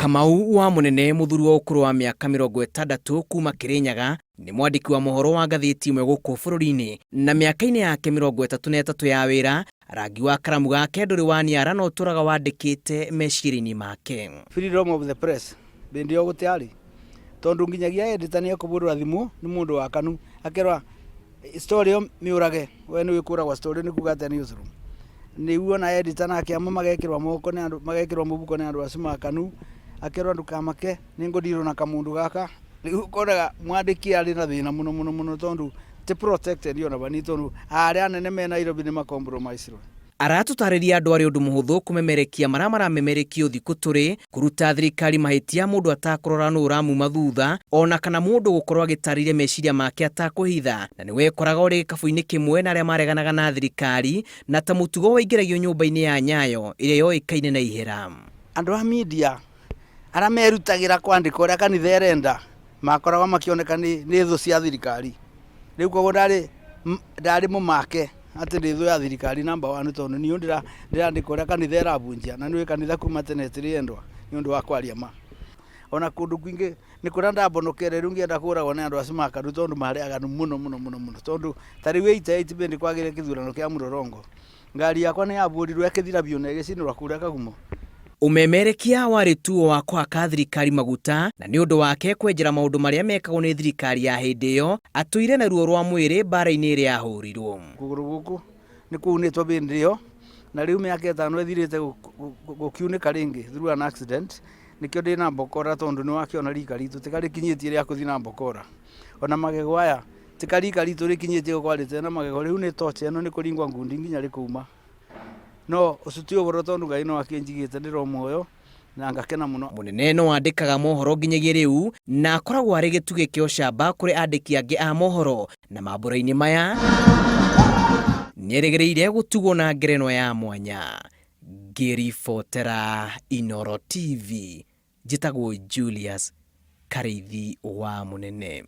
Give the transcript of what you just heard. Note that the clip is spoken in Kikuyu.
Kamau wa Mũnene, mũthuri wa ũkũrũ wa mĩaka 60 kuma Kĩrĩnyaga, nĩ mwandĩki wa mohoro wa ngathĩti ĩmwe gũkũ bũrũri-inĩ, na mĩaka-inĩ yake 33 ya wĩra, rangi wa karamu gake ndũrĩ waniara na ũtũraga wandĩkĩte meciria-inĩ make. Freedom of the press bĩndĩ ĩyo gũtiarĩ, tondũ nginyagia editor nĩ ekũbũrĩrwo thimũ nĩ mũndũ wa KANU akerwa story ĩyo mĩũrage, we nĩwe ũkũragwa story nĩ kuga atĩa newsroom. Nĩguo ona editor nake amwe magekĩrwo moko nĩ andũ, magekĩrwo mũbuko nĩ andũ acio ma KANU, akerwo ndũkamake nĩ ngũdirwo na kamũndũ gaka. Rĩu ũkoraga mwandĩki arĩ na thĩna mũno mũno mũno tondũ ti protected ona banini tondũ arĩa anene me Nairobi nĩ ma compromise irwo. Aratũtarĩria andũ arĩ ũndũ mũhũthũ kũmemerekia marĩa maramemerekio thikũ tũrĩ, kũruta thirikari mahĩtia mũndũ atakũrora nũ ũramuma thutha, ona kana mũndũ gũkorwo agĩtarĩria meciria make atakũhitha, na nĩ wekoraga ũrĩ gĩkabũ-inĩ kĩmwe na arĩa mareganaga na thirikari, na ta mũtugo waingĩragio nyũmba-inĩ ya Nyayo ĩrĩa yoĩkaine na ihera. Andũ a media arĩa merutagĩra kwandĩka ũrĩa kanitha ĩrenda makoragwo makĩoneka nĩ nĩ thũ cia thirikari. Rĩu koguo ndarĩ ndarĩ mũmake atĩ ndĩ thũ ya thirikari number one tondũ niĩ ndĩrandĩka ũrĩa kanitha ĩrabunjia na nĩũĩ kanitha kuma tene ĩtĩrĩ endwa nĩ ũndũ wa kwaria ma. Ona kũndũ kwingĩ nĩ kũrĩa ndambonokere rĩu ngĩenda kũragwo nĩ andũ acio ma KANU tondũ marĩ aganu mũno mũno mũno mũno tondũ ta rĩu 88 bĩndĩ kwagĩire kĩthurano kĩa mũrorongo Ngari yakwa nĩ yabũrirwo ĩkĩthira biũ na ĩgĩcinĩrwa kũrĩa Kagumo. Ũmemerekia warĩ tu o wa kũhaka thirikari maguta, na nĩ ũndũ wake kwenjera maũndũ marĩa mekagwo nĩ thirikari ya hĩndĩ ĩyo, atũire na ruo rwa mwĩrĩ mbaara-inĩ ĩrĩa yahũrirwo. Kũgũrũ gũkũ nĩ kũunĩtwo bĩndĩ ĩyo, na rĩu mĩaka ĩtano ĩthirĩte gũkiunĩka rĩngĩ through an accident, nĩkĩo ndĩna mbokora tondũ nĩ wakĩona rika ritũ tikarĩkinyĩtie rĩa kũthiĩ na mbokora. Ona magego aya Ti karika ritũ rĩkinyĩtie gũkwarĩte na magego rĩu nĩ torch ĩno nĩ kũringwa ngundi nginya rĩkuma. No ũcio ti ũhoro tondũ Ngai no akĩnjigĩte ndĩrĩ o muoyo na ngakena mũno. Mũnene no andĩkaga mohoro nginyagia rĩu na akoragwo arĩ gĩtugĩ kĩa ũcamba kũrĩ andĩki angĩ a mohoro na mambura-inĩ maya nĩerĩgĩrĩire gũtugwo na ngerenwa ya mwanya. Ngĩribotera Inooro TV njĩtagwo Julius Karĩithi wa Mũnene.